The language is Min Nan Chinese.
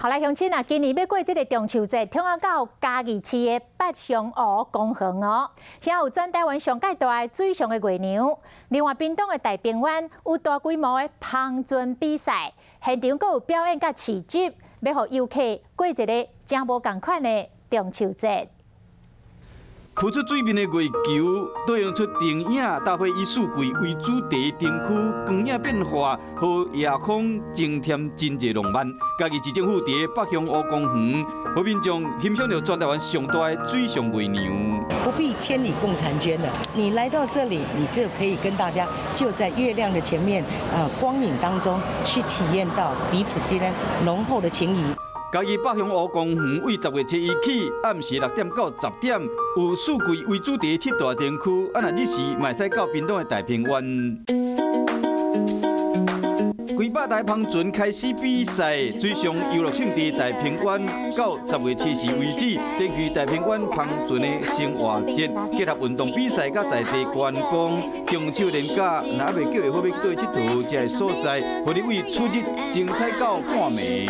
好來，鄉親啊，今年欲過這个中秋節，創啊到嘉義市的八鄉湖公園哦，遐有全台灣上蓋大的水上的月娘。另外，屏東的大平灣有大規模的帆船比賽，現場閣有表演佮市集，欲予遊客過一个誠無仝款的中秋節。浮出水面的月球，倒映出電影，搭配以四季為主題燈區，光影變化，予夜空增添真濟浪漫。嘉義市政府佇北鄉湖公園，予民眾欣賞著全台灣上大的水上月娘。不必千里共嬋娟了，你來到這裡，你就可以跟大家就在月亮的前面，光影當中去體驗到彼此之間濃厚的情誼。嘉義北鄉湖公園對10月7日起，暗時6點到10點，有四季為主題七大燈區。啊，若日時嘛會使到屏東的大平灣。幾百台帆船開始比賽，水上遊樂勝地大平灣到10月7日為止，展開大平灣帆船的生活節，結合運動比賽佮在地觀光。中秋連假，若猶未計劃好欲去佗位𨑨迌，這个所在，予你對初日精彩到半暝。